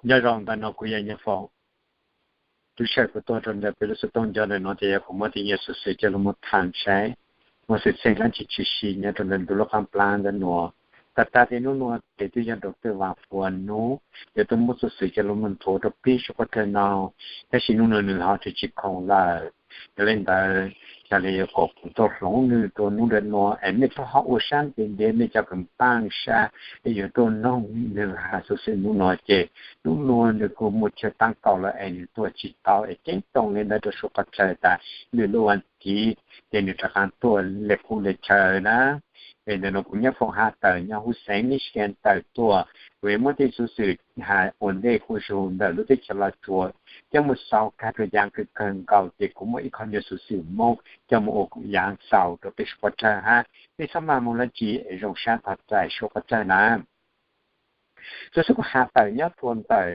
Nyob zoo, ntawm no kuv yog Nyiaj Foom. Tub sawv kuv tuaj rau ntawm peb lub xov tooj nco ntawm no ces yog kuv muab tej nyuag xov xwm coj los mus tham saib, muaj xwm txheej dab tsi tshwm sim nyob rau ntawm ntu lub qab plab ntawm nuav. Tag tag tej hnub nuav ces twb yog doctor Vam Fuas Nuj yuav tuaj muab xov xwm coj los mus nthuav rau peb suav qhov chaw no. Tab sis hnub no nws ho tsis khoom lawm. Yog li ntawd, yog li yuav kom kuv tuaj hloov nws rau hnub ntawm nuav es mej txhob ho ua sab ntev ntev, mej cov kws npaaj sab es yuav tuaj noog nws has xov xwm hnub no ces hnub nuav nws kuj muaj chaw taab kaum lawm es nws tuaj tsis tau es ceeb toom li ntawd rau suav qhov chaw tas nws lub vas thiv ces nws rov qab tuaj le qub le chaw na. Es ntawm no kuv Nyiaj Foom has tawm nyob huv xeev Michigan tawm tuaj, kuv yuav muab tej xov xwm has ua ntej kuj zug ntawm lub teb chaws Los Tsuas coj mus xaus kag rau yaav kawg kawg nkaus ces kuv muaj ib qho nyuag xov xwm Moob coj mus ua yaav xaus rau peb suav qhov chaw hab peb txhob maj mus dlaab tsi es zoo sab tog rais suav qhov chaw na. Xov xwm kuv has tawm nyob rua ntawm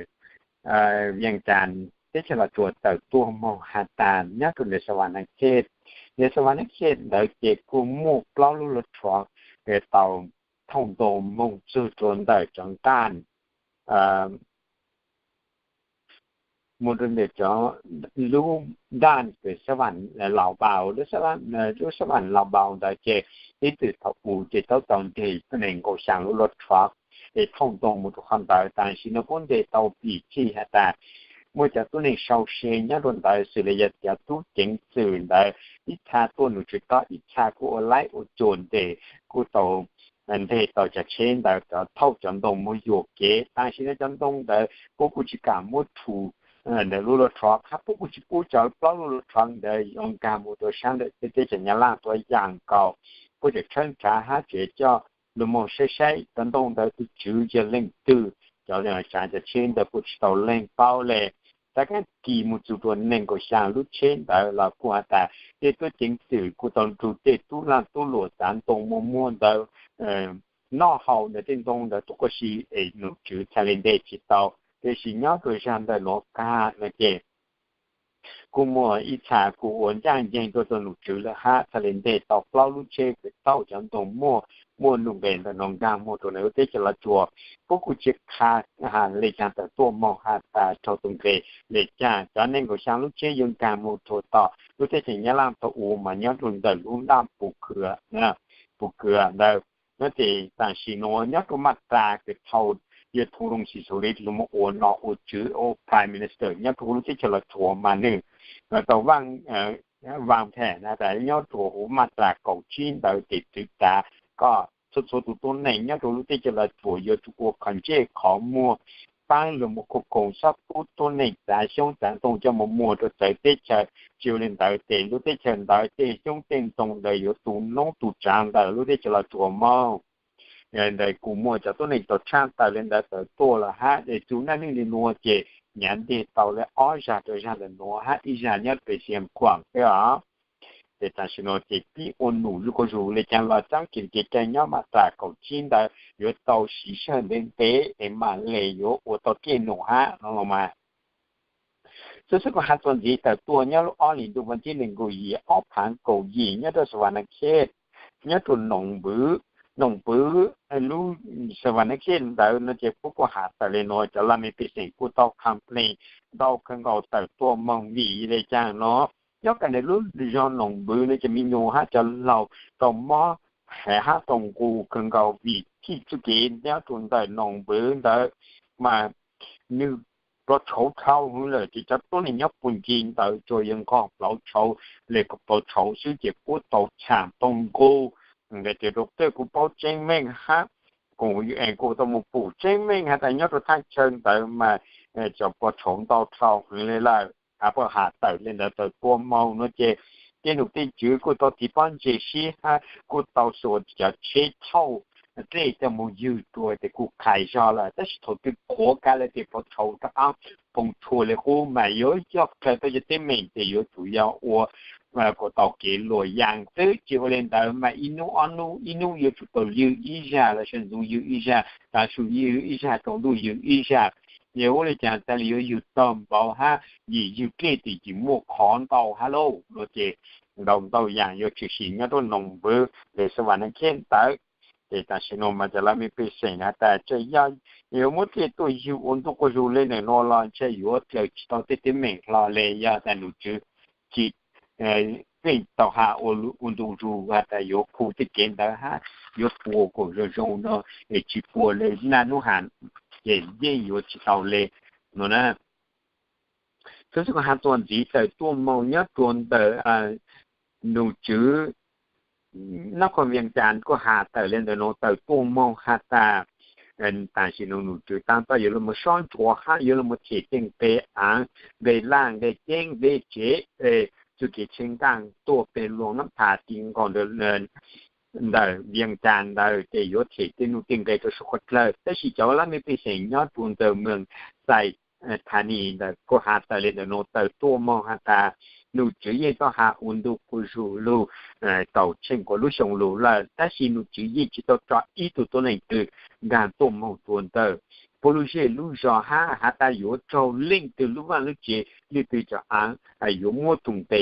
Vias Cas teb chaws Los Tsuas tawm tuaj moog has tas nyob rua ntawm Xavanna Khej, ntawm Xavanna Khej ntawd ces kuj muaj plaub lub luv rhuav tau thooj ntoo moog txug rua ntawm cov nqaj, moog rua ntawm cov lub nqaj kws Xavanna Laus Npaus, lub Xavanna Laus Npaus ntawd ces ib txwm thaum u ces tau tau nteg nees nkaum xyaa lub luv rhuav es thooj ntoo moog rua qhov ntawd. Tam sim no puab nteg tau pim txhij has tas muaj cov tuab neeg sau se nyob rua ntawd xws le yog cov tub ceev xwm ntawd ib txha tuaj num tswv tob, ib txha kuj ua laib ua tsuas nteg kuj tau nteg tau cov tsheb ntawd cov thauj cov ntoo muab yuam kev. Tam sim no cov ntoo ntawd puab kuj tsis kam muab rhu ntawm lub luv rhuav hab puab kuj tsis pub cov plaub lub luv rhuav ntawd yuav nkag mus rua saab ntawm teb chaws Nyab Laj tuab yaam nkaus. Puab tseem tshawb nrhav hab tseem coj lug moog saib saib cov ntoo ntawd tug tswv yog leej twg, cov tsaav cov tsheb ntawd kuj tsis tau leej paub le. Rov qaab kis moog txug rua nees nkaum xyaa lub tsheb ntawd los kuj has tas tej tuab ceev xwm kuj tau nrug tej tub laaj tub luam txav ntoo muaj muag ntawd noj haus ntawm tej ntoo ntawd tuaj ua si es num tswv txhaj le nteg tsis tau. Tiam sis nyob rua zag ntawm nuav kag no ces kuj muaj ib txha kuj ua ncaaj nceeg rua tau num tswv lawm hab txhaj le nteg tau plaub lub tsheb kws thauj cov ntoo muaj, muaj num nqes ntawm nuav nkag moog rua ntawm lub teb chaws Los Tsuas. Puab kuj tsis qha has le caag tawm tuaj moog has tas raug tus nqes le caag. Cov nees nkaum xyaa lub tsheb yuav nkag moog rua tom lub teb chaws Nyab Laj thaum u mas nyob rua ntawm lub nqaj Pus Kwv ntawd. Nyob ces tam sim nuav nyob rua maj tas kws thau yawg Thu Loo Xi Xu Li lug moog ua nom ua tswv ua Prime Minister nyob rua lub teb chaws Los Tsuas mas nwg tau vaaj, vaaj phem tas nyob rua huv maj tas kaum tsib ntawd ces txwv tas koj txhua txhua tus tuab neeg nyob rua lub teb chaws Los Tsuas yuav tsum ua qhov ntsej qhov muag paab lug moog khuv koos xob pub tuab neeg txav xyoob txav ntoo coj moog muag rua txawv teb chaws. Tsi ua le ntawd ces lub teb chaws ntawd tej xyoob tej ntoo ntawd yuav tu noob tu tsaav ntawm lub teb chaws Los Tsuas moog. Ntawd kuj muaj cov tuab neeg tau tshaj tawm le ntawd tawm tuaj lawm hab es txug naj nwj le nuav ces nyav nteg tau le ob zag rua zag ntawm nuav hab ib zag nyob rua Siam Khuam xwb os. Ces tam sim nuav ces pib ua num zuj ua lug le caag los txaab kis kev cai nyob maj tas kaum tsib ntawd yuav tau siv sij hawm ntev ntev es mam le yuav ua tau tiaj num hab no los mas. Xov xwm kuv has txuas ntxiv tawm tuaj nyob lub ob hlis ntuj vas thib nees nkaum yim ob phaav kaum yim nyob rua Savannah Khej, nyob rua Noom Npwv, Noom Npwv lub Savannah Khej ntawd no ces puab kuj has tawm le nuav cov laj mej pej xeem kuj tau complain ntau kawg nkaus tawm tuaj moog vim le caag no. Nyob kag ntawm lub zog Noom Npwv no ces me nyuam hab cov laug tau mob heev hab tau nqus kawg nkaus vim thij txuj kev nyob rua ntawm Noom Npwv ntawd mas nwg plov tshauv dhau hwv lawm ces cov tuab neeg nyob puag ncig ntawd tsuas yog nqog plov tshauv le plov tshauv xwb ces puab tau txham tau nqus. Ntawd ces rau tej kuj paub tseeb meej hab kuv kuj tau mus pum tseeb meej has tas nyob rua thaj chaw ntawd mas cov plov tshauv ntau dhau hwv le lawm. Puab has tawm le ntawd tawm tuaj moog no ces tej num tej tswv kuj tau tiv pob ntseg sib hab kuj tau xuas cov tsheb thauj dlej coj moog ywg rua ces kuj qhais zog lawm. Tab sis thaum twg qhuav kav lawm ces plov tshauv rov qab phoov tshua le qub mas yuav yog qhia tau cov teeb meem ces yuav tsum yog ua kuas tau kev luam yaas xwb. Tsi ua le ntawd mas ib nub ob nub, ib nub yuav tsum tau ywg ib zag, los sis ntxuv ywg ib zag, tav su ywg ib zag, tsaus ntuj ywg ib zag. Yog ua le caag tas li yuav ywg tog npaum hab yim ywg dlej tes yim muaj khov ntau hab lauj no ces ntau ntau yaam yuav tshwm sim nyob rua Noom Npwv le Savannah Khej ntawd. Ces tam sim no mas cov laj mej pej xeem has tas tseem yog yuav muab tej tuaj yug ua ntu quas zug le ntawm no los ntshe yuav dlaws tsis tau tej teeb meem hlo le yog tas nom tswv tsis pheej tau has ua ntu zus has tas yuav khu tej kev ntawd hab yuav puas kom zoo zoo no, tsis puas le naj nub has ces yeej yuav tsis tau le no na. Xov xwm kuv has txuas ntxiv tawm tuaj moog nyob rua ntawm nom tswv nab koj Vias Cas kuj has tawm le ntawm no tawm tuaj moog has tas tam sim no nom tswv taab tom yuav los sob ntsuav hab yuav los them tej nqe aav, nqe laj, nqe ceeb, nqe tsev, txuj kev tsheej nqaaj tuaj peg luas nab phas ti nkaus ntawm Vias Cas ntawd ces yuav them tej nuj tej nqe rua suav qhov dlawg. Tab sis cov laj mej pej xeem nyob rua ntawm moos Xais Thas Nis ntawd kuj has tawm le ntawm no tawm tuaj moog has tas nom tswv yeej tau has ua ntu quas zug lug tau tsheej kuas lub xyoo lug lawm, tab sis nom tswv yeej tsis tau tso ib tug tuab neeg twg nkaag tuaj moog rua ntawm puab lub zej lub zog hab has tas yuav raug leej twg lub vaaj lub tsev, leej twg cov aav yuav muab tug nqe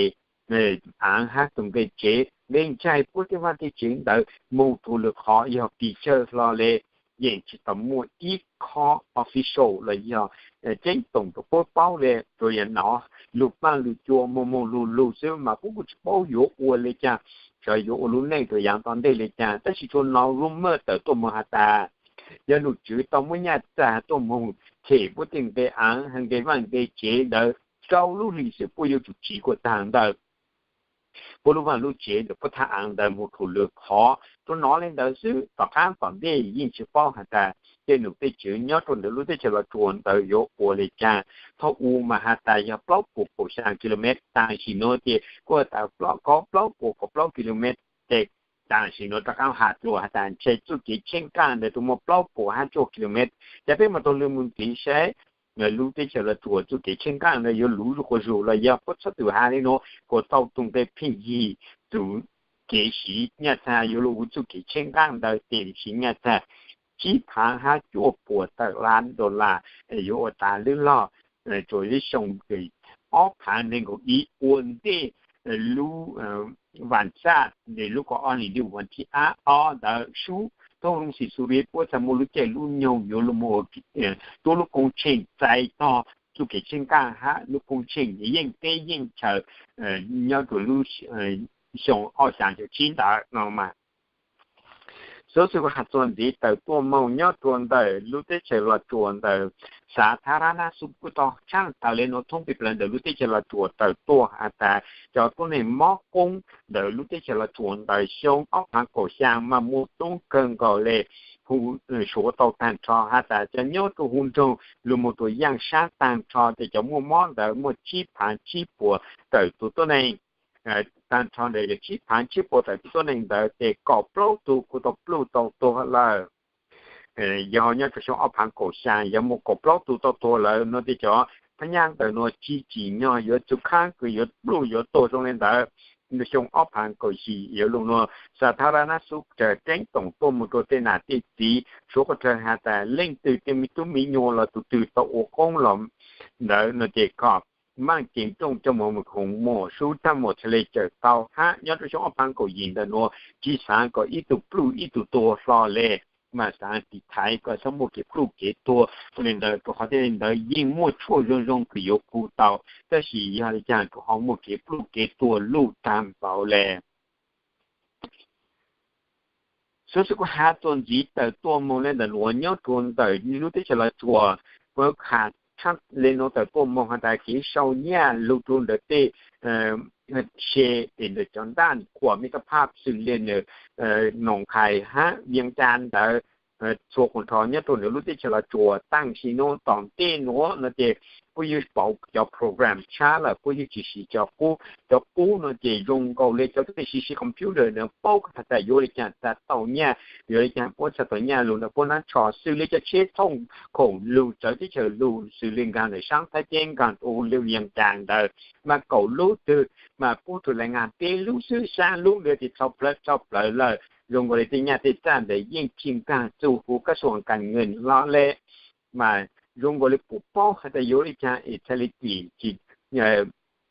aav hab tug nqe tsev, nqe ntsais puab tej vaaj tej tsev ntawd moog rua lwm qhov yog pes tsawg hlo le yeej tsis tau muaj ib qho official los yog ceeb toom rua puab paub le. Rua yav no lug paaj lug cua moog moog lug lug xwb mas puab kuj tsis paub yuav ua le caag, tsuas yuav ua lub neej rua yaav tom ntej le caag. Tab sis tsuas no rumor tawm tuaj moog has tas yog nom tswv tau muab nyaj txag tuaj moog them puab tej nqe aav hab nqe vaaj nqe tsev ntawd rau lub hlis xwb puab yuav tsum tsiv kuas taag ntawd puab lub vaaj lub tsev ntawm puab thaj aav ntawd moog rua lwm qhov. Tsuas no le ntawd xwb, tom qaab tom ntej yeej tsis paub has tas tej nom tej tswv nyob rua ntawm lub teb chaws Los Tsuas ntawd yuav ua le caag. Thaum u mas has tas yog plaub puas kaum xyaa kilomev, tam sim nuav ces kuj has tas plaub, kaum plaub puas kaum plaub kilomev. Ces tam sim nuav rov qaab has dlua has tas ntshe txuj kev tsheej nqaaj ntawd tsuas muaj plaub puas hab cuaj kilomev. Ces peb mas taug lw moog ntxiv saib lub teb chaws Los Tsuas txuj kev tsheej nqaaj ntawd yuav luv zuj quas zug los yog puab txhob txwm has le nuav kuas tau tug nqe pheej yig txuj kev siv nyaj txag yuav luv ua txuj kev tsheej nqaaj ntawd tes siv nyaj txag tsib phaav hab cuaj puas tawm lab dollar yuav ua tas lwb log rua lub xyoo ob phaav neeg nkaum ib ua ntej lub vas xaj lub kaum ob hlis lub vas thib ab ob ntawd sub toob lub xim xu li puab txhaj muaj lub caij lub nyoog yuav lug moog tuab lub koob tsheej txais tog txuj kev tsheej nqaaj hab lub koob tsheej yeej teb yeej chaws nyob rua lub xyoo ob xyaa caum tsib ntawd no mas. Xov xwm kuv has txuas ntxiv tawm tuaj moog nyob rua ntawm lub teb chaws Los Tsuas ntawm xav thab rab nab xub kuj tau tshaaj tawm le nuav thoob peb plawv ntawm lub teb chaws Los Tsuas tawm tuaj has tas cov tuab neeg mob koob ntawm lub teb chaws Los Tsuas ntawm xyoo ob phaav kaum xyaa mas muaj coob kawg nkaus le. Hu, suav tau taag nrho has tas cov nyob rua huv nroog lug moog rua yaaj sab taag nrho tes cov muaj mob ntawd muaj tsib phaav tsib puas tawm tus tuab neeg. Taag nrho ntawd yog tsib phaav tsib puas tawm tus tuab neeg ntawd tes kaum plaub tug kuj tau pluj tau tuag lawm. Yog nyob rua xyoo ob phaav kaum xyaa yog muaj kaum plaub tug tau tuag lawm no tes cov phab nyaj ntawm nuav tsis tsim nyog yuav txug khaab kws yuav pluj yuav tuag zoo le ntawd. Xyoo ob phaav kaum yim yuav lug nuav xav thab rab nab xub tseeb toom tuaj moog rua tej nam tej txiv suav qhov rhawv has tas leej twg tej me tub me nyuam los tus twg tau ua qoob los ntawd no ces kom maaj ceem rooj coj moog moog khoom muam sub thaj muam txhaj le cawm tau hab nyob rua xyoo ob phaav kaum yim ntawm nuav tsis xaav kom ib tug pluj ib tug tuag hlo le, mas xaav tiv thaiv kom txhob muaj kev pluj kev tuag. Ua le ntawd rua qhov tej ntawd yeej muaj tshuaj zoo zoo kws yuav khu tau, tab sis yog le caag kws ho muaj kev pluj kev tuag luj taag npaum le. Xov xwm kuv has txuas ntxiv tawm tuaj moog le ntawm nuav nyob rua ntawm lub teb chaws Los Tsuas, kuv has tshaj le nuav tawm tuaj moog has tas kev sau nyaj lug rua ntawm tej se es ntawm cov ntaj khuam mej tau phaj xws le ntawm Noom Khais hab Vias Cas ntawd txhua qhov nrho nyob rua ntawm lub teb chaws Los Tsuas taam sim nuav tom ntej nuav no ces puab yeej pauv cov program tshab lawm, puab yeej tsis siv cov qub. Cov qub no ces zoo nkaus le cov tub siv siv computer na paub has tas yuav le caag tau nyaj, yuav le caag puab txhaj tau nyaj lug ntawm puab nab tsho xws le cov tsheb thooj khoom lug txawv teb chaws lug xws le nkaag ntawm saab Thaib Ceeb nkaag rua le Vias Cas ntawd mas kaum lub twg mas puab tsuas le nkaag peb lub xwb, saab lub ntawd ces txhau plawg txhau plawg lawm. Zoo nkaus le tej nyaj tej txag ntawd yeej tsis nkaag txug huv kab xuam kas nkees hlo le. Mas zoo nkaus le puab paub has tas yuav le caag es txhaj le tim tsis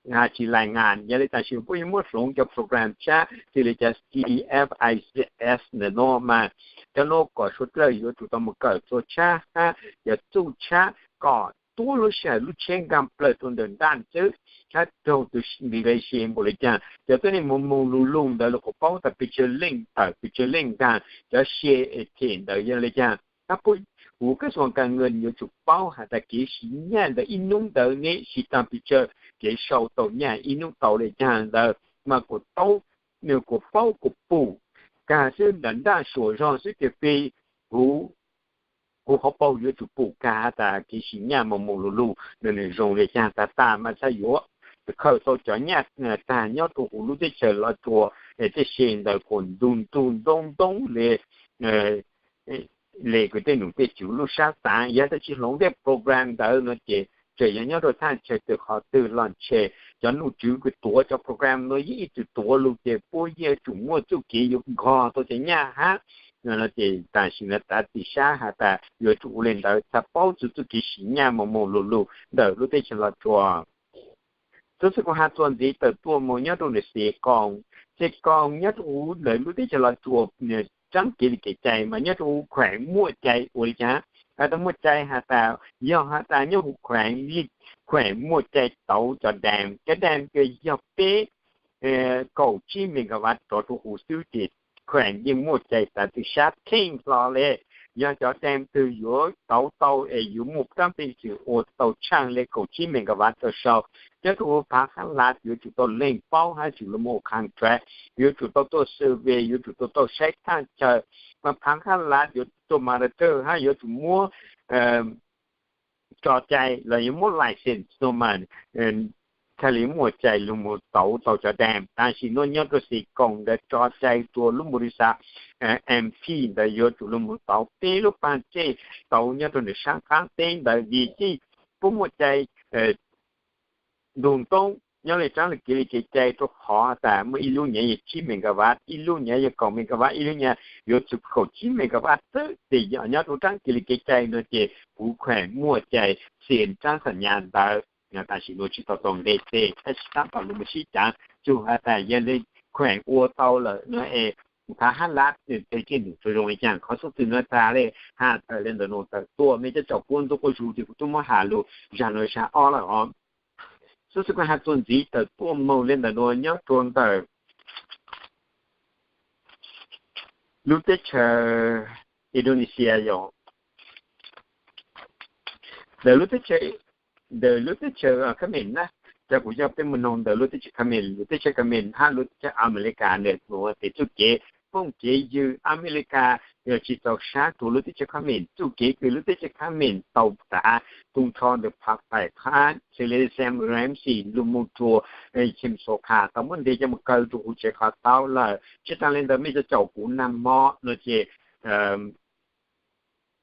tsis lais ngas. Yog li tam sim no puab yeej muab hloov cov program tshab xws li cov CEFICS ntawm no mas cov no kom suav dlawg yuav tsum tau mus kawm txhua tshab hab cov txuj tshab kom tuab lub sij hawm lub tsheb nkaag plawg rua ntawm ntaj xwb, tshab raug tus nti le si npaum le caag. Cov tuab neeg moog moog lug lug ntawd lug kuas paub tas pes tsawg leej tawm pes tsawg leej nkaag cov se them ntawd yog le caag. Tab puab huv kab xuam kas ngwm yuav tsum paub has tas kev sim nyaj ntawd ib nub ntawd neb sim taag pes tsawg kev sau tau nyaj ib nub tau le caag ntawd mas kuas paub kuas pum kag xwb ntawm ntaj suam zog xwb tias peb huv, huv hauv paug yuav tsum pum kag has tas kev sim nyaj moog moog lug lug nws zoo le caag. Tag tag mas txhaj yuav khaws tau cov nyaj tag nyob rua huv lub teb chaws Los Tsuas tej se ntawd kuas ntug ntug ntoob ntoob le le kwv tej num tej tswv lub sab xaav. Yog tsis hloov tej program ntawd no ces tseem yog nyob rua thaj chaw twg qhov twg los ntshe cov num tswv kws tuav cov program no yeej ib txwm tuav lug ces puab yeej tsum muaj txuj kev yuav nkog tau cov nyaj hab. Ces tam sim no tav txim sab has tas yuav tsum ua le ntawd txhaj paub txug txuj kev sim nyaj moog moog lug lug ntawm lub teb chaws Los Tsuas. Tub xwb kuv has txuas ntxiv tawm tuaj moog nyob rua ntawm Xes Koos. Xes Koos nyob rua huv ntawm lub teb chaws Los Tsuas, tsaab kev li kev cai mas nyob rua huv kheem muaj cai ua li cas? Has tas muaj cai has tas yog has tas nyob huv kheem, kheem muaj cai tauv cov dam, cov dam kws yog peb kaum tsib megawatt rov rua huv xwb ces kheem yeej muaj cai tav txim sab kheej hlo le. Yog cov dam twg yuav tauv tau es yuav muaj rab peev xwm ua tau tshaaj le kaum tsib megawatt rua sau, nyob rua huv Phav Khab Lav yuav tsum tau leeg paub hab tsum lug mus ua contract, yuav tsum tau tuaj survey, yuav tsum tau tau saib thaj chaw, mas Phav Khab Lav yuav tuaj monitor hab yuav tsum muab tso cai los yuav muab license no mas txhaj li muaj cai lug mus tauv tau cov dam. Tam sim no nyob rua Xes Koos ntawd tso cai rua lub npau li xav MP ntawd yuav tsum lug mus tauv peb lub paag ceg tauv nyob rua ntawm saab qaab teb ntawd vim txij puab muaj cai ntug ntoob nyob le tsaab le kev li kev cai rua qhov tas muaj ib lub nyav yog tsib megawatt, ib lub nyav yog kaum megawatt, ib lub nyav yuav tsum kaum tsib megawatt xwb. Ces yog nyob rua tsaab kev li kev cai no ces huv kheem muaj cai xia tsaab xam nyas ntawd. Tam sim no tsis tau tau nqe teg tab sis tab tom lug mus sib caav txug has tas yog le kheem ua tau lawm no es Phav Khab Lav tej kev num tsuas zoo le caag. Qhov xub twg no tag le has tawm le ntawm no tawm tuaj mej cov caum kuv ntxuj quas zug ces kuv tub muab has lug zag no zag ob lawm os. Xub xwb kuv has txuas ntxiv tawm tuaj moog le ntawm no nyob rua ntawm lub teb chaws Indonesia yog ntawm lub teb chaws, ntawm lub teb chaws Khab Mem na, cov kuv yog peb mus noog ntawm lub teb chaws Khab Mem, lub teb chaws Khab Mem hab lub teb chaws Amelikas ntawm nuav tes txuj kev phooj kev ywg. Amelikas yog tsis txaus sab rua lub teb chaws Khab Mem, txuj kev kws lub teb chaws Khab Mem tau tav tu nrho ntawm phav faim phab xws le Sam Rainsy lug mus rua Kem Sokha tau muab ntes coj mus kaw rua huv tsev qhov taub lawm. Tsis taag le ntawd mej cov caum kuv nag hmo no ces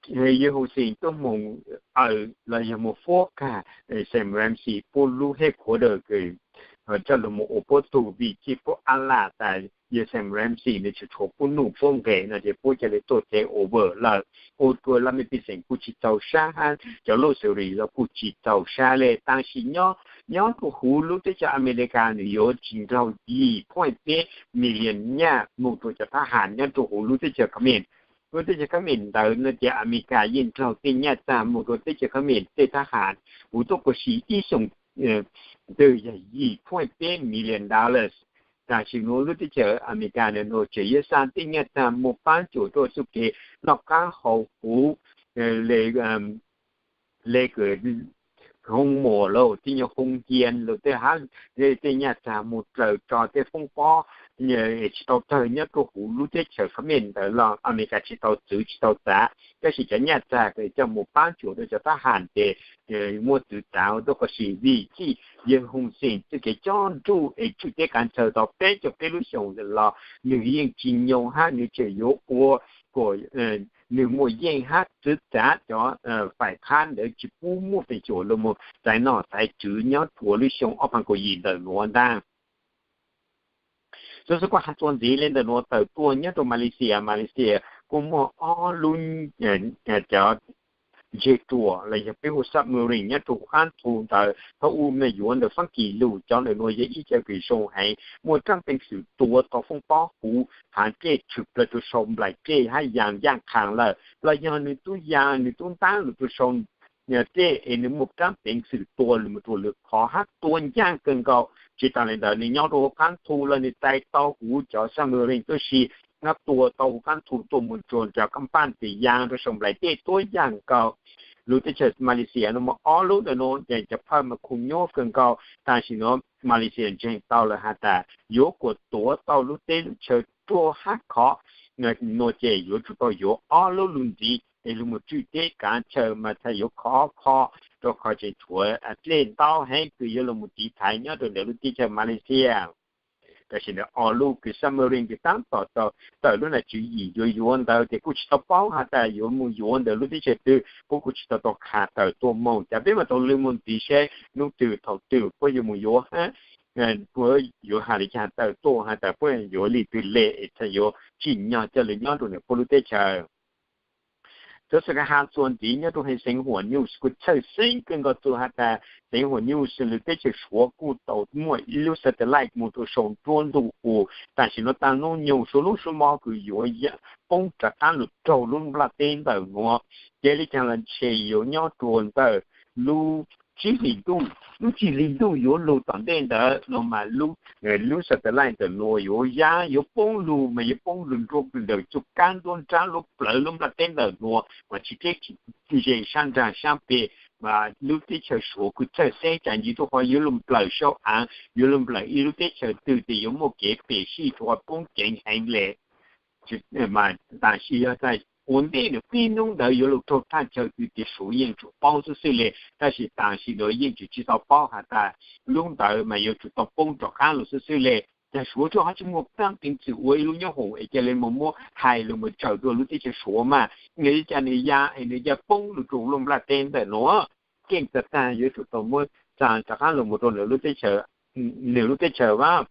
Yawg Hun Sen tuaj moog aws los yog moog fuab kag Sam Rainsy puab lub headquarter kws coj lug moog ua puab tug vim txij puab ab lam tas yawg Sam Rainsy nws tsis tshuav puab nuj puab nqes no ces puab ca le tuaj take over lawm. Ua rua laj mej pej xeem kuj tsis txaus sab hab cov lub xwm ris los kuj tsis txaus sab le. Tam sim nyob, nyob rua huv lub teb chaws Amelikas nws yuav tsis nraug yim point peb million nyaj mus rua cov thab ham nyob rua huv lub teb chaws Khab Mem. Lub teb chaws Khab Mem ntawd no ces Amelikas yeej nraug tej nyaj txag mus rua teb chaws Khab Mem tej thab ham huv tuab kuas si ib xyoos twg yog yim point peb million dollars. Tam sim nuav lub teb chaws Amelikas nws nuav tseem yuav xa tej nyaj txag mus paab cuam rua txuj kev noj qaab haus huv le le kws hoo muam los tej nyuas hoo cia los tej hab tej nyaj txag mus raws tso tej foob pob tsis tau tawg nyob rua huv lub teb chaws Khab Mem ntawd los Amelikas tsis tau txwv tsis tau txav, tab sis cov nyaj txag kws coj mus paab cuam rua cov thab ham ces muaj txwv txav ua tuab kuas si vim txij yawg Hun Sen txuj kev cob nruj es tswj teb kav ntshaw tau peb caug peb lub xyoos los nws yeej tsis nyoo hab nws tseem yuav ua kuas nws muaj yeej hab txwv txav cov faim phab ntawd tsis pub muaj feem xyuam lug moog txais nom txais tswv nyob rua lub xyoo ob phav kaum yim ntawm nuav ntaag. Xov xwm kuj has txuas ntxiv le ntawm nuav tawm tuaj nyob rua Malaysia. Malaysia kuj muaj ob lub cov ntseg ruam los yog peb hu submarine nyob rau hauv qab thu ntawd. Thaum ub mas yuav ntawm Fab Kis lus, cov ntawm nuav yog ib cov kws zoo heev, muaj rab peev xwm tuav tau foob pob huv haav dlej tshwm plaws rau saum nplaim dlej hab yaa ncaaj qha lawm, los yog nwg tub yaa nwg tub ntaab lug rau saum dlej es nwg muaj rab peev xwm tua lug moog rua lwm qhov hab tua ncaaj kawg nkaus. Tsi taag le ntawd nwg nyob rua huv qaab thu los nwg tais tau huv cov submarine tuab si, hab tua tau huv qaab thu tuaj moog rua cov kab npaaj tes yaa rua saum nplaim dlej tuab yaam nkaus. Lub teb chaws Malaysia nuav muaj ob lub ntawm nuav ces cov phawj mas khu nyuaj kawg nkaus. Tam sim nuav Malaysia ntseeg tau lawm has tas yuav kuas tuav tau lub teb lub chaw ruaj hab khov nuav ces yuav tsum tau yuav ob lub lug ntxiv es lug moog tswj teb kaav chaw mas txhaj yuav khov kho, rua qhov tseem tshuav dlej ntau heev kws yuav lug moog tiv thaiv nyob rua ntawm lub teb chaws Malaysia. Tam sim ntawd ob lub kws submarine kws taab tom tau tawm lub nam tswv yim yuav yuav ntawd ces kuj tsi tau paub has tas yuav moog yuav ntawm lub teb chaws twg, puab kuj tsi tau tau qha tawm tuaj moog. Cas peb maam tau lwm moog ntxiv seb nub twg thaum twg puab yuav moog yuav hab puab yuav has le caag tawm tuaj has tas puab yuav le twg le es txhaj yuav tsim nyog coj lug nyob rua ntawm puab lub teb chaws. Txawm xwm kag has txuas ntxiv nyob rua haiv xeev Huam News kuj txhawj xeeb kawg nkaus txug has tas xeev Huam News lub teb chaws Suav kuj tau muaj ib lub satellite moog rua saum nruab ntug uas tam sim nuav taag nub nyoog suav lub suav mo kws yuav poob rov qaab lug raug lub nplaj teb ntawm nuav. Ces le caag los ntshe yuav nyob rua ntawm lub tsib hlis ntuj, lub tsib hlis ntuj yuav lug tom ntej ntawd no mas lub satellite ntawm nuav yuav ya yuav poob lug mas yuav poob lug nrua ntawm txuj kab nruab nrab lub plawv lub nplaj teb ntawm nuav mas tsi teb tsi ze sab nraag sab peg. Mas lub teb chaws Suav kuj txhawj xeeb cas ntsis tub qhov yuav lug nplawm saub aav, yuav lug nplawm ib lub teb chaws twg tes yuav muaj kev pem sij rua qhov poob ceev heev le. Mas tam sim yog tas ua ntej nwg pib nub ntawd yuav lug raug thaj chaw twg tes Suav yeej tsum paub xwb xwb le, tab sis tam sim nuav yeej tsi tsi tau paub has tas lub ntawd mas yuav tsum tau poob rov qaab lug xwb xwb le. Cas Suav tsuas ho tsi muaj peev xwm ua ib lub nyob hoom es ca le moog muab hais lug moog tsaws rua lub teb chaws Suav mas, nwg li cas nwg ya es nwg ya poob lug rua lub nplaj teb ntawm nuav, keej tag tag yuav tsum tau muab tsaa rov qaab lug moog rua nwg lub teb chaws, nwg lub teb chaws mas.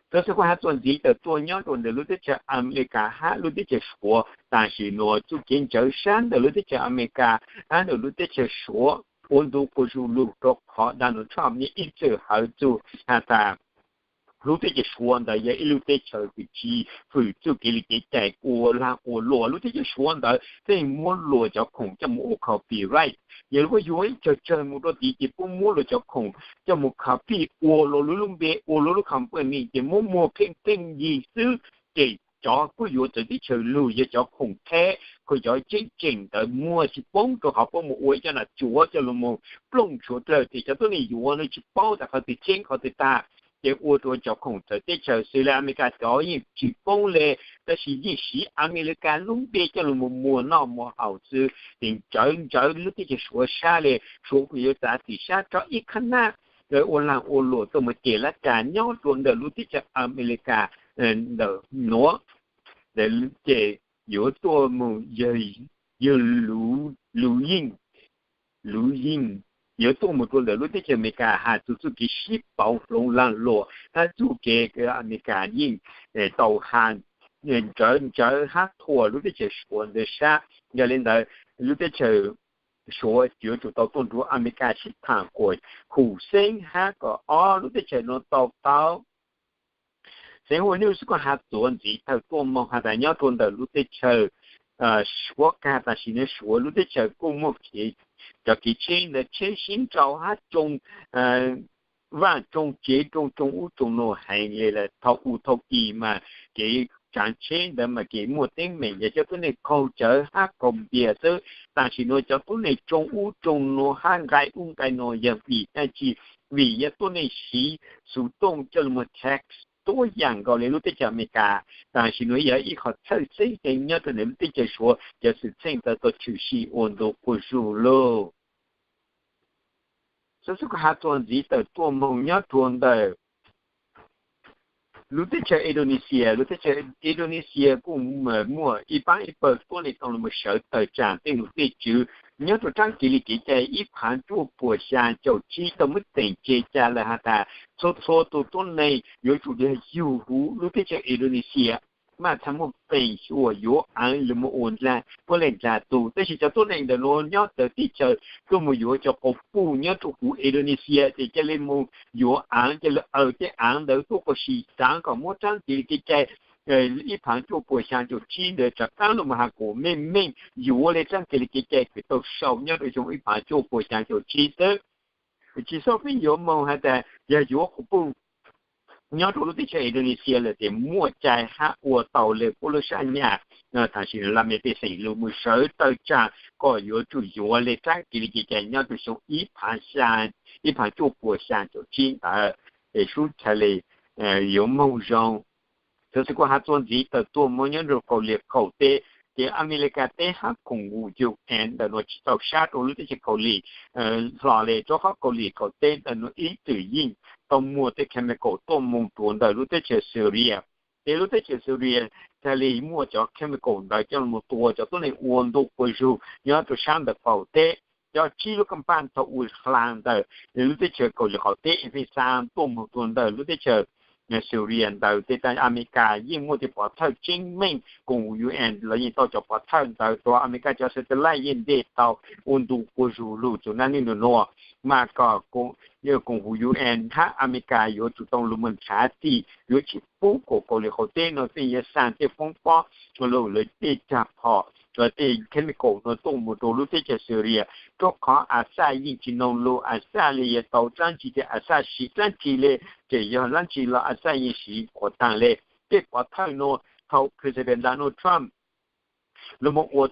Txawm xwm kag has txuas ntxiv tawm tuaj nyob rua ntawm lub teb chaws Amelikas hab lub teb chaws Suav, tam sim nuav txuj kev ntsawv sab ntawm lub teb chaws Amelikas hab ntawm lub teb chaws Suav ua ntu quas zug lug rua qhov Donald Trump yeej ib txwm hawv txug has tas lub teb chaws Suav ntawd yog ib lub teb chaws kws tsi fwm txuj kev li kev cai ua lag ua luam. Lub teb chaws Suav ntawd tej muab luas cov khoom coj moog ua copyright, yog lub puab yuav ib tsawg tsawg moog rua tid ces puab muab luas cov khoom coj moog copy ua luas lub lub npe ua luas lub company ces muab muag pheej pheej yig xwb. Ces cov puab yuav txawv teb chaws lug yog cov khoom theb, khoom cov tseeb tseem ntawd muag tsi poob rua qhov puab moog ua ib cov nam tsuav coj lug moog plooj Suav dlawg ces cov tuab neeg yuav nwg tsi paub tas qhov twg tseeb qhov twg tag. Ces ua rua cov khoom txawv teb chaws xws le Amelikas cov yeej tsi poob le, tab sis yeej siv Amelikas lub npe coj lug moog muag noj muag haus xwb. Ces ntsawv ntsawv lub teb chaws Suav sab le, Suav kuj yuav txav txim sab rov ib khab nab ua lag ua luam tuaj moog ces lab kas nyob rua ntawm lub teb chaws Amelikas ntawm nuav ces yuav tuaj moog yawg Luv Yeej, Luv Yeej yuav tuaj moog rua ntawm lub teb chaws Amelikas has txug txuj kev sib pauv hloov lag luam hab txuj kev Amelikas yeej tau has ntsawv ntsawv hab thuam lub teb chaws Suav ntawd sab. Yog le ntawd lub teb chaws Suav yuav tsum tau tuaj nrug Amelikas sib thaam kuas hum xeeb hab kom ob lub teb chaws nuav tau taub. Xeev Huam News kuj has txuas ntxiv tawm tuaj moog has tas nyob rua ntawm lub teb chaws Suav kag tam sim nuav Suav lub teb chaws kuj muaj kev, cov kev tsheb ntawd tsheb sib nrau hab tsoo vaaj tsoo tsev tsoo tsoo ub tsoo nuav heev le lawm. Thaum u thaum i mas kev tsaav tsheb ntawd mas kev muaj teeb meem yog cov tuab neeg qaug cawv hab qaug npias xwb. Tam sim nuav cov tuab neeg tsoo ub tsoo nuav hab nqai ub nqai nuav yog vim dlaab tsi? Vim yog tuab neeg siv xuv tooj coj lug muag tax tuab yaam nkaus le lub teb chaws Amelikas. Tam sim nuav yog ib qho txhawj xeeb heev nyob rua ntawm lub teb chaws Suav, cov xwm txheej ntawd tau tshwm sim ua ntu quas zug lug. Xov xwm kuj has txuas ntxiv tawm tuaj moog nyob rua ntawm lub teb chaws Indonesia. Lub teb chaws Indonesia kuj muaj ib paab ib pawg tuab neeg tau lug moog sawv tawm tsaam tej lug tej tswv nyob rua tsaab kev li kev cai ib phav cuaj puas xya caum tsib tau muab teem tseg ca lawm has tas txhua txhua tug tuab neeg yuav tsum yog yug huv lub teb chaws Indonesia. maj txha muaj peem xyuas yuav aav lug moog ua dlaag puab leej dlaag tug. Tab sis cov tuab neeg ntawm nuav nyob ntawm teb chaws tuaj moog yuav cov quas puj nyob rua huv Indonesia ces ca le moog yuav aav, ca le aws tej aav ntawd tuaj kuas sim xaav kom muab raab kev le kev cai ib phav cuaj puas xyaa caum tsib ntawd rov qaab lug moog has kuas meej meej yuav le raab kev le kev cai kws tau sau nyob rua xyoo ib phav cuaj puas xyaa caum tsib xwb. Tsis xob peb yuav moog has tas yog yuav quas puj nyob rua lub teb chaws Indonesia lawm tes muaj cai hab ua tau le puab lub sab nyam. Tam sim no laj mej pej xeem lug moog sawv tawm tsaam kom yuav tsum yuav le raab kev le kev cai nyob rua xyoo ib phav, ib phav cuaj puas xyaa caum tsib ntawd, es sub chaw le yuav moog zoo. Txawm xwv kuj has txuas ntxiv tawm tuaj moog nyob rua Kaus Lim qaum teb, ces Amelikas teb hab koom U N ntawm nuav tsis tau sab rua lub teb chaws Kaus Lim hlo le, rua qhov Kaus Lim qaum teb ntawm nuav ib txwm yeej tau muaj tej chemical tuaj moog rua ntawm lub teb chaws Syria. Ces lub teb chaws Syria ca le muaj cov chemical ntawd coj lug moog tua cov tuab neeg ua ntu ua zug nyob rua sab ntawm qaum teb. Cov tsib lub kaaj paj thaum ua dlaag ntawm lub teb chaws Kaus Lim qaum teb, Afghanistan tuaj moog rua ntawm lub teb chaws Syria ntawd, tej tag Amelikas yeej muaj tej pov thawj tseeb meej, koom U N los yeej tau cov pov thawj ntawd, rua Amelikas cov satellite yeej nteg tau ua ntu ua zug lug txug naj nwj nua, mas kom koom U N hab Amelikas yuav tsum tau lug moog nrhav txim, yuav tsis pub kuas Kaus Lim qaum teb nuav txeej yuav xaa tej foob pob lug lawv tej cag phom, tej chemical nuav tuaj moog rua lub teb chaws Syria. Rua qhov Assad yeej tsis noog lug, Assad le yuav tau dlaab tsi tes Assad siv dlaab tsi le, tseem yog dlaab tsi los Assad yeej siv quas taag le. Tej pov thawj nuav thaum President Donald Trump lug moog ua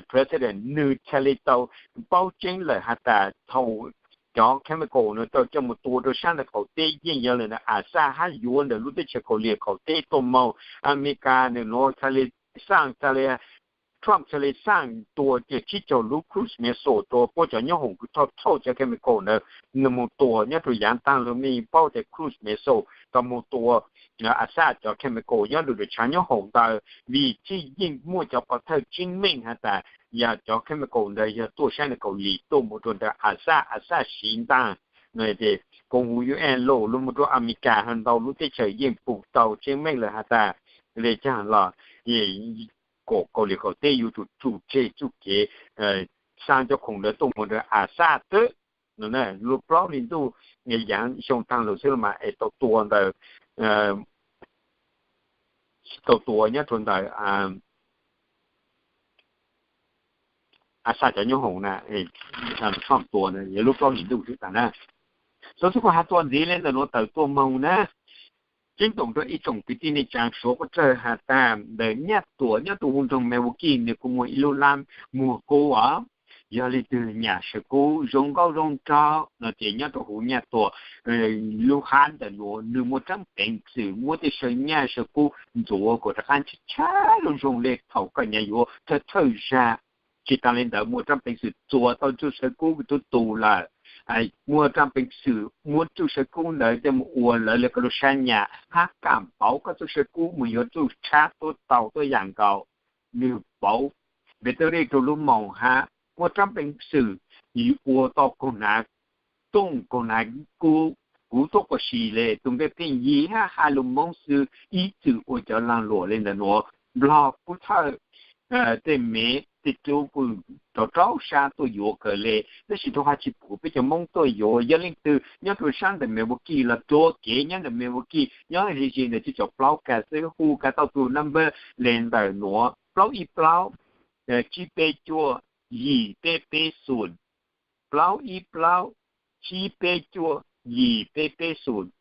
President nwg ca le tau paub tseeb lawm has tas thaum cov chemical nuav tau coj moog tua rua sab ntawm qaum teb yeej yog le ntawm Assad hab yuav ntawm lub teb chaws Kaus Lim qaum teb tuaj moog. Amelikas nwg nuav ca le xaaj, ca le Trump ca le xaaj tua tsib caug lub cruise missile rua puab cov nyoob hoom kws thauj thauj cov chemical ntawd, nwg moog tua nyob rua yaav taag lug mej paub tas cruise missile tau moog tua Assad cov chemical nyob rua tshav nyoob hoom ntawd, vim tseeb yeej muaj cov pov thawj tseeb meej has tas yog cov chemical ntawd yog tuaj sab ntawm Kaus Lim tuaj moog rua ntawm Assad, Assad siv ntaag. Koom U N lug lug moog rua Amelikas hab ntau lub teb chaws yeej pum tau tseeb meej lawm has tas le caag los kom Kaus Lim qaum teb yuav tsum tsum tseg txuj kev xaa cov khoom ntawd tuaj moog rua Assad xwb. Lub plaub hli ntuj yaav xyoo taag lug xwb mas es tau tua ntawd, tau tua nyob rua ntawm Assad cov nyoob hoom na, Trump tua yog lub plaub hli ntuj xwb taag na. Xov xwm kuj has txuas ntxiv le ntawm nuav tawm tuaj moog na. Ceeb toom rua ib tsoom kwv tij neej tsaa suav qub tsawg has tas ntawm Nyaj Tuam nyob rua huv nroog Milwaukee nwg kuj muaj ib lub lab muag kub os. Yog leej twg nyam sawv kub zoo nkauj zoo nraug no ces nyob rua huv Nyaj Tuam lub hab ntawm nuav nwg muaj raab peev xwm muab tej sawv nyaj sawv kub ntxuav kuas rov qaab tshab lug zoo le thaum koj nyam yuav thawj thawj zag. Tsis taag le ntawd muaj raab peev xwm txuas tau txuj sawv kub tub tu lawm. Muaj raab peev xwm muab txuj sawv kub ntawd coj moog ua lawv le koj lub sab nyam hab kaam pauv koj txuj sawv kub moog yuav txuj tshab tuab tau tuab yaam nkaus. Nwg pauv battery rua lub moos hab muaj raab peev xwm ua tau koog nav tooj koog nav kub, kuv tuab quas si le tug nqe pheej yig hab has lug Moob xwb ib txwm ua cov laag luam le ntawm nuav. Nplog Pub Thawj, tej Mev tej Cub kuj rau rau sab tuaj yuav kawg le, tab sis rua qhov tsis pum peb cov Moob tuaj yuav. Yog leej twg nyob rua sab ntawm Milwaukee los tuav kev nyob ntawm Milwaukee nyob ze ze ntawm tsib caug plaub ka xwb hu kag tau tug number le ntawm nuav plaub ib plaub tsib peb cuaj yim peb peb xoom, plaub ib plaub tsib peb cuaj yim peb peb xoom.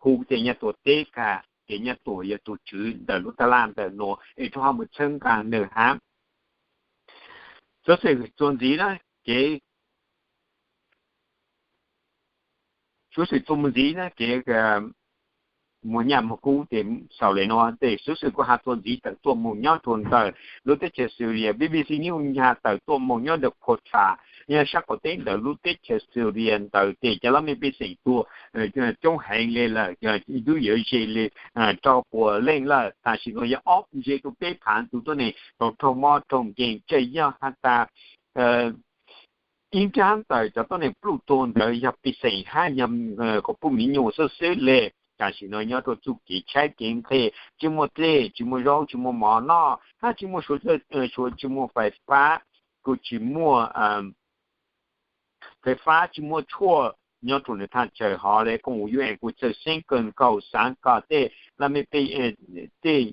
Hu ces Nyaj Tuam teb kag ces Nyaj Tuam yog tug tswv ntawm lub taj laj ntawm nuav es rua qhov moog txhawb nqaa nwg hab. Xov xwm txuas ntxiv na, kev, xov xwm txuas moog ntxiv na kev muag nyaj muag kub ces xaus le nuav. Tej xov xwm kuj has txuas ntxiv tawm tuaj moog nyob rua ntawm lub teb chaws Syria. B B C News has tawm tuaj moog nyob ntawm Quetta, yog sab qaum teb ntawm lub teb chaws Syria ntawd ces cov laj mej pej xeem tuag coob heev le lawm, dub yuav ze le rau puas leej lawm. Tam sim nuav yog ob puas ze rua peb phav tug tuab neeg tau raug mob raug nkeeg. Tseem yog has tas ib nrab ntawm cov tuab neeg pluj tuag ntawd yog pej xeem hab yog quas puj miv nyuas xwb xwb le. tam sim no nyob rau txuj kev tshaib kev nqhis, tsis muaj dlej, tsis muaj zaub, tsis muaj mov noj, hab tsis muaj suav, tsis muaj fais fab, kuj tsis muaj fais fab, tsis muaj tshuaj nyob rau nws thaj chaw hov le. Koom haum UN kuj txhawj xeeb kawg nkaus xaav kom tej laj mej pej, tej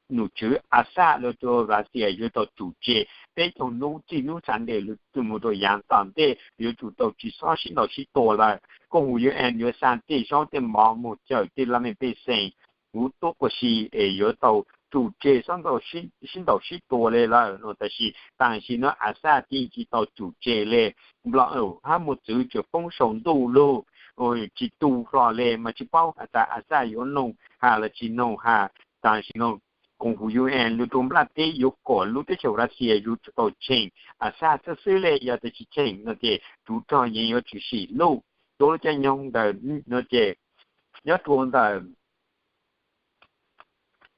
nom tswv Assad los rau Russia yuav tau tsum tseg. Peb caug hnub txij hnub Sunday mus rau yaav tom ntej yuav tsum tau tsis xob sib ntaus sib tua lawm. Koom haum UN yuav xa tej zaub tej mov mus cawm tej laj mej pej xeem huv tuab qua si es yuav tau tsum tseg xob sib ntaus sib tua le lawm no. Tab sis tam sim no Assad yeej tsis tau tsum tseg le. Nplog hab mos txwv tseem poob saum ntuj lug tsis tu hlo le mas tsis paub has tas Assad yuav noog has los tsis noog has. Tam sim no koom haum UN lug rua nplaj teb yuav kom lub teb chaws Russia yuav tsum tau cheem Assad xwb xwb le. Yog tas tsis cheem no ces tsuv rog yeej yuav tshwm sim luj. Tuab lub caij nyoog ntawm no ces nyob rua ntawm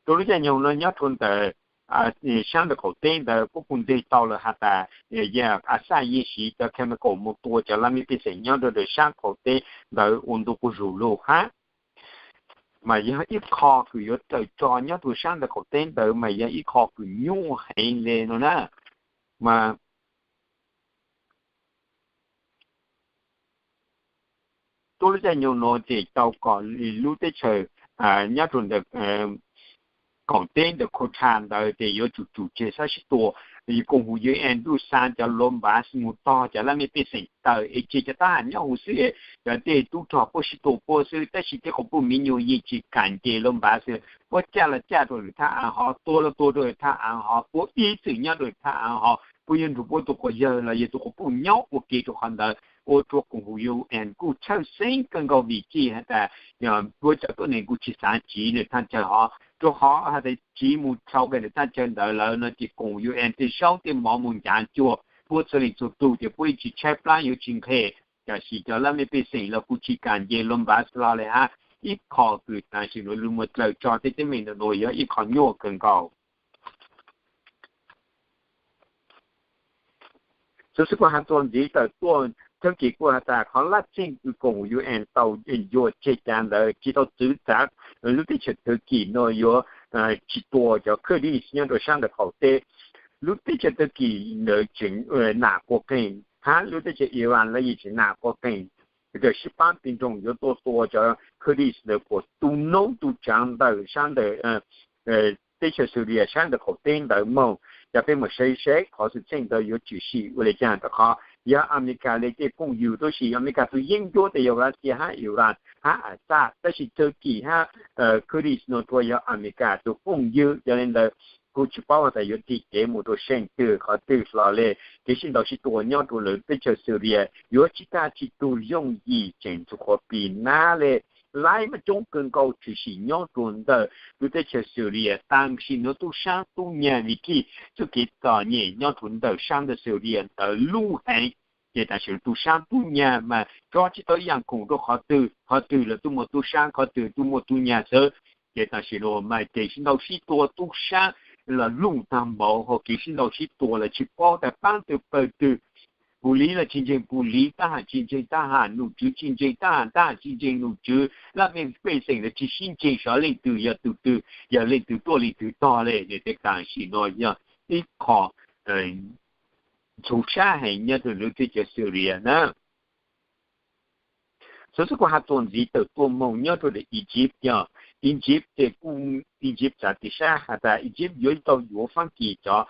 tuab lub caij nyoog no nyob rua ntawm saab ntawm qaum teb ntawd puab kuj nteg tau lawm has tas Assad yeej siv cov chemical mus tua cov laj mej pej xeem nyob rua ntawm saab qaum teb ntawd ua ntu quas zug lug hab. Mas yog ib qho kws yuav raws tso nyob rua saab ntawm qaum teb ntawd mas yog ib qho kws nyuaj heev le no na. Mas tuab lub caij nyoog no ces tau kom lub teb chaws nyob rua ntawm qaum teb ntawm Qatar ntawd ces yuav tsum tsum tseg xob sib tua. Koom haum UN ntuj xa cov luv npav mus tog cov laj mej pej xeem tawm es tseg cov tab ham nyob huv xwb, cov tej tub rog puab sib tua puab xwb. Tab sis tej quas puj miv nyuas yeej tsis kam nce luv npav xwb, puab caj los caj rua lwm thaj av hov, tua los tua rua lwm thaj av hov, puab ib txwm nyob rua lwm thaj av hov, puab yuav nrug puab tug quas yawg los yog tug quas puj nyob ua ke rua qhov ntawd. Ua rua koom haum UN kuj txhawj xeeb kawg nkaus vim tsi has tas puab cov tuab neeg kuj tsis xav tsiv nws thaj chaw hov, rua qhov has tas tsiv mus dhau kag nws thaj chaw ntawd lawm no ces koom UN tej zaub tej mov mus ncav cuag puab txhua leej txhua tug ces puab yeej tsis tshaib plab yuav tsis nqhes. Tab sis cov laj mej pej xeem los kuj tsis kam nce luv npav xwb le hab. Ib qho kws tam sim nuav lug mus raws tso tej teeb meem ntawm nuav yog ib qho nyuaj kawg nkaus. Xov xwm kuj has txuas ntxiv tawm tuaj, Turkey kuj has tas qhov laj txheej kws koom UN tau yuam tseg cas ntawd tsis tau txwv txav lub teb chaws Turkey no yuav tsis tua cov Kurdish nyob rua saab ntawm qaum teb. Lub teb chaws Turkey ntawd tseem nam quas qeeg hab lub teb chaws Iran los yeej tseem nam quas qeeg, raws sib pab pig nroog yuav tuaj tua cov Kurdish ntawd kuas tu noob tu tsaav ntawm saab ntawm teb chaws Syria saab ntawm qaum teb ntawd moog. Cov peb mus saib saib qhov xwm txheej ntawd yuav tshwm sim ua le caag rua qhov yog Amelikas le tej phooj ywg tuab si, Amelikas tug yeeb ncuab tes yog Russia hab Iran hab Assad, tab sis Turkey hab Kurdish no rua yog Amelikas tug phooj ywg. Yog le ntawd kuj tsis paub has tas yuav tig kev mus rua seej twg qhov twg hlo le. Kev sib ntaus sib tua nyob rua lub teb chaws Syria yuav tsis tag tsis tug yooj yim, tseem txug qhuav pib nab le. Laib maj coob kawg nkaus tshwm sim nyob rua ntawm lub teb chaws Syria. Tam sim nuav tub saab tub nyag vim kij txuj kev txom nyem nyob rua ntawm saab ntawm Syria ntawd luj heev. Ces tam sim nuav tub saab tub nyag mas tso tsis tau ib yaam khoom rua qhov twg, qhov twg los tub muaj tub saab, qhov twg tub muaj tub nyag xwb. Ces tam sim nuav mas kev sib ntaus sib tua tub saab los luj taag npaum, hab kev sib ntaus sib tua los tsis paub tas paab twg pawg twg, pum liv los tsis ntseeg pum liv, tab ham tsis ntseeg tab ham, nom tswv tsis ntseeg tab ham, tab ham tsis ntseeg nom tswv, laj mej pej xeem los tsis sib ntseeg, xyov leej twg yog tug twg, yog leej twg tuaj leej twg tog le. Ces tam sim nuav yog ib qho ntxhov sab heev nyob rua lub teb chaws Syria na. Xov xwm kuj has txuas ntxiv tawm tuaj moog nyob rua Egypt, yog Egypt ces kuj, Egypt txav tis sab has tas Egypt yuav tau yuav Faab Kis cov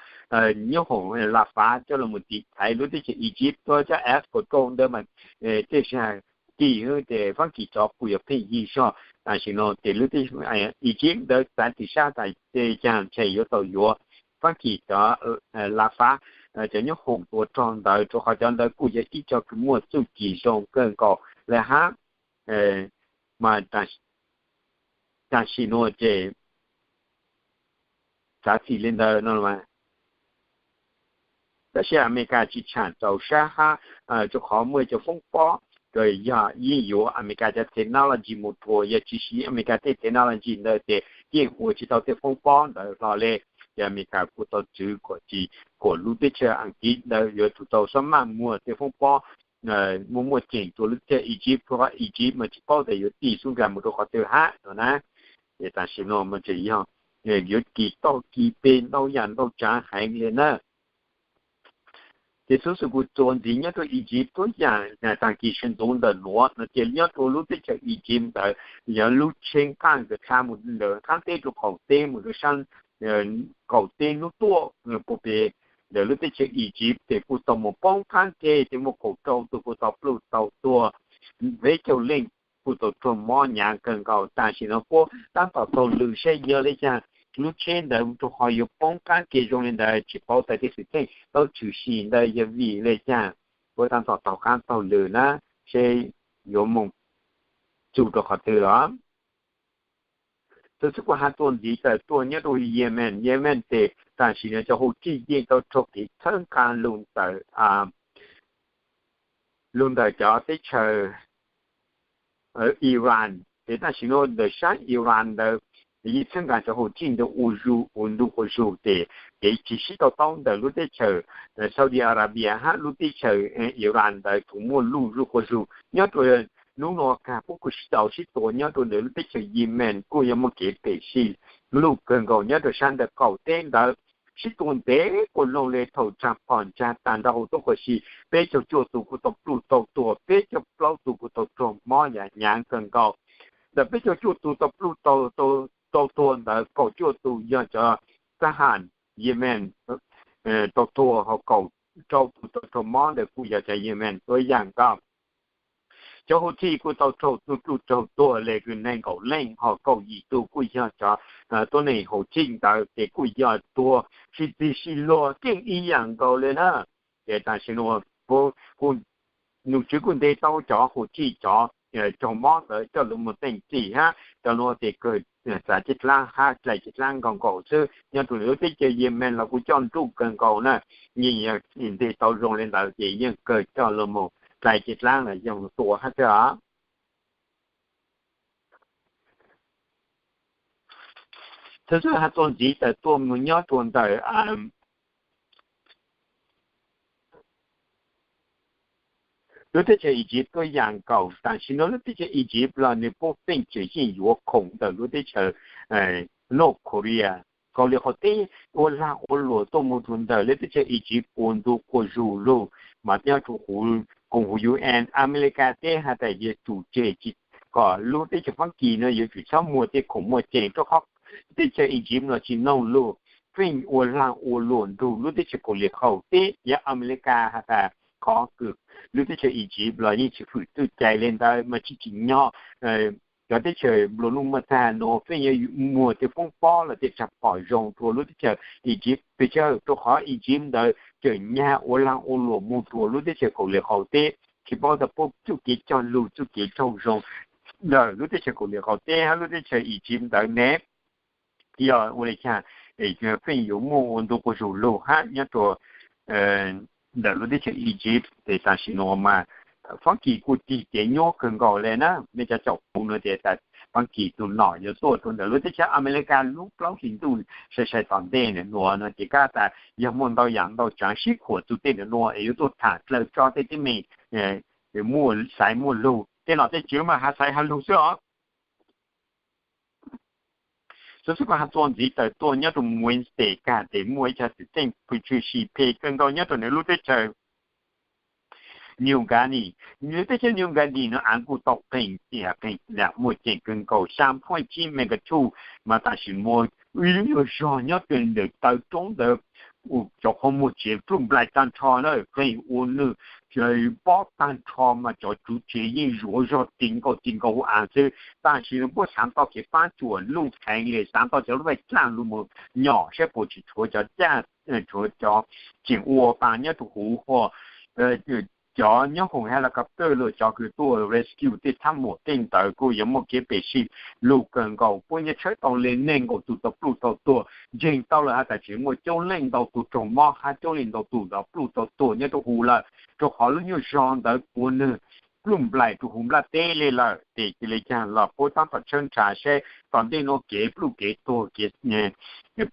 nyob hoom Rafah coj los mus tiv thaiv lub teb chaws Egypt, tuaj coj arms control ntawd mas tej sab kis ces Faab Kis cov kuj yuav pheej yig zog. Tam sim nuav ces lub teb Egypt ntawd txav tis sab tas ces caag ntshe yuav tau yuav Faab Kis cov Rafah, cov nyob hoom tua rog ntawd, rua qhov cov ntawd kuj yog ib co kws muaj txuj ci zoo kawg nkaus le hab. Mas tam sim nuav ces txav txim le ntawd no, tab sis Amelikas tsis tsham txaus sab hab, rua qhov muaj cov foob pob, yog yeej yuav Amelikas cov technology mus rua, yog tsis siv Amelikas tej technology ntawd ces yeej ua tsis tau tej foob pob ntawd hlo le. Ces Amelikas kuj tau txwv kom tsis, kom lub teb chaws Askiv ntawd yuav tsum tau xob maj muag tej foob pob muaj muaj ceem rua lub teb chaws Egypt, rua qhov Egypt mas tsis paub tas yuav tig xub nkaag mus rua qhov twg hab no na. Ces tam sim no mas tseem yog yuav kis toj kis peg ntau yaam ntau tsaav heev le na. Ces xuv xwm kuv txuas ntxiv nyob rua Egypt tuab yaam taag kis sawv ntxuv ntawm nuav no ces nyob rua lub teb chaws Egypt ntawd yog lub tsheb nqaaj kws dlha mus ntawm qaab teb rua qaum teb mus rua sab qaum teb nub tuaj puag pem ntawm lub teb chaws Egypt ces kuj tau mus poob qaab ke ces muaj kaum rau tug kuj tau pluj tau tuag, peb caug leej kuj tau raug mob hnyav kawg nkaus. Tam sim no puab taab tom taug lwm saib yog le caag lub tsheb ntawd rua qhov yuav poob qaab ke zoo le ntawd tsis paub tas tej xwm txheej tau tshwm sim ntawd yog vim le caag. Puab taab tom taug qaab taug lwm na, seb yuav mus txug rua qhov twg os. Txug xwb kuv has txuas ntxiv tawm tuaj nyob rua Yemen, Yemen tes tam sim no cov Houthi yeej tau raug kev txhawb nqaa lug ntawm lug ntawm cov teb chaws Iran. Ces tam sim no ntawm sab Iran ntawd yeej txhawb nqaa cov Houthi ntawd ua zug ua ntu quas zug tes kev tsis sib to taub ntawm lub teb chaws Saudi Arabia hab lub teb chaws Iran ntawd tsuas muaj luj zug quas zug. Nyob rua nub nua kag puab kuj sib tau sib tua nyob rua ntawm lub teb chaws Yemen kuj yog muaj kev phem sij luj kawg nkaus nyob rua sab ntawm qaum teb ntawd. Sib tua ntev quas loog le thaum tsaag phom ntsaag taag nrho huv tuab quas si, peb caug cuaj tug kuj tau pluj tau tuag, peb caug plaub tug kuj tau raug mob yaam hnyav kawg nkaus. Ntawm peb caug cuaj tug tau pluj tau tuag ntawd kaum cuaj tug yog cov tahan Yemen tau tuag, ho kaum rau tug tau raug mob ntawd kuj yog cov Yemen tuab yaam nkaus. Cov Houthi kuj tau raug tug pluj raug tuag le kws neeg nkaum leej, ho kaum yim tug kuj yog cov tuab neeg Houthi ntawd ces kuj yog tuag sib txig sib luag keej ib yaam nkaus le na. Ces tam sim no num tswv kuj ntes tau cov Houthi cov raug mob ntawd coj lug moog teej txim hab cov nuav tes kawg txav ceeb dlaab hab dlai ceeb dlaab nkaus nkaus xwb. Nyob rua lub teb chaws Yemen los kuj coj nruj kawg nkaus na, yeej yog ntes tau zoo le ntawd ces yeej kawg coj lug moog dlai ceeb dlaab los yog tua hab xwb os. Txug xwb has txuas ntxiv tawm tuaj moog nyob rua ntawm lub teb chaws Egypt tuab yaam nkaus. Tam sim no lub teb chaws Egypt los nwg puab feej tswm yeej yuav khoom ntawm lub teb chaws North Korea. Kaus Lim Qaum Teb ua lag ua luam tuaj moog rua ntawm lub teb chaws Egypt ua ntu quas zug lug, mas nyob rua huv koom huv U N, Amelikas teb has tas yuav tsum tseg tsi kom lub teb chaws Faab Kis no yuav tsum txhob muaj tej khoom muaj ceem rua qhov teb chaws Egypt no tsi noog lug, feej ua lag ua luam nrug lub teb chaws Kaus Lim Qaum Teb. Yog Amelikas has tas qhov kws lub teb chaws Egypt los yeej tsis fwm txuj cai le ntawd mas tsi tsim nyog cov teb chaws nplua nuj muaj txag nuav feej yuav muag tej foob pob los tej tsaag pom zoo rua lub teb chaws Egypt. Pes tsawg rua qhov Egypt ntawd tseem nyag ua lag ua luam moog rua lub teb chaws Kaus Lim Qaum Teb, tsis paub tas puab txuj kev cog lug txuj kev raug zoo ntawm lub teb chaws Kaus Lim Qaum Teb hab lub teb chaws Egypt ntawd ne. Yog ua le caag feej yuav muaj ua ntu quas zug lug hab nyob rua ntawm lub teb chaws Egypt tes tam sim no mas Faab Kis kuj tig kev nyuab kawg nkaus le na. Nej cov caum kuv no tes tas Faab Kis tug nom yuav tuaj rua ntawm lub teb chaws Amelikas lub plaub hlis ntuj sai sai tom ntej nuav no ces kab tas yog muaj ntau yaam ntau tsaav sib khuam txug tej nuav es yuav tuaj tham dlawg tso tej teeb meem muaj xaiv muaj lug. Tej nom tej tswv mas has xaiv has lug xwb os. Xov xwm kuv has txuas ntxiv tawm tuaj nyob rua Wednesday kag tes muaj ib co xwm txheej pw tshwm sim phem kawg nkaus nyob rua nws lub teb chaws New Guinea. Nws lub teb chaws New Guinea no aav kuj tau qeeg tias qeeg lam muaj ceem kawg nkaus xya point tsib magnitude, mas tam sim muaj ib lub nyuag zog nyob rua ntawm taw roob ntawd, cov qhov muag tsev pluj nplaim tag nrho na, qeeg ua nwg pob tag nrho mas cov tsuv tsev yeej zuav zog ti nkaus ti nkaus huv av xwb. Tam sim no puab xaav tau kev paab cuam luj heev le, xaav tau cov lub vaij dlaaj lug moog nyom saib puas tsis tshuav cov caj, tshuav cov tseem ua pa nyob rua huv, ho cov nyob hoom helicopter los cov kws tuaj rescue tej txhab muam tej ntawd kuj yuav muaj kev phem sij lug kawg nkaus. Puab nyob tshawb tau le neeg nkaum tug tau pluj tau tuag, ntseeg tau lawm has tas tseem muaj coob leej ntau tug raug mob hab coob leej ntau tug tau pluj tau tuag nyob rua huv lawm, rua qhov lub nyuag zog ntawd ua nwg pluj nplaim rua huv nplaj teb le lawm. Tes cia le caag los puab taab tom tshawb nrhav saib tom ntej nuav kev pluj kev tuag kev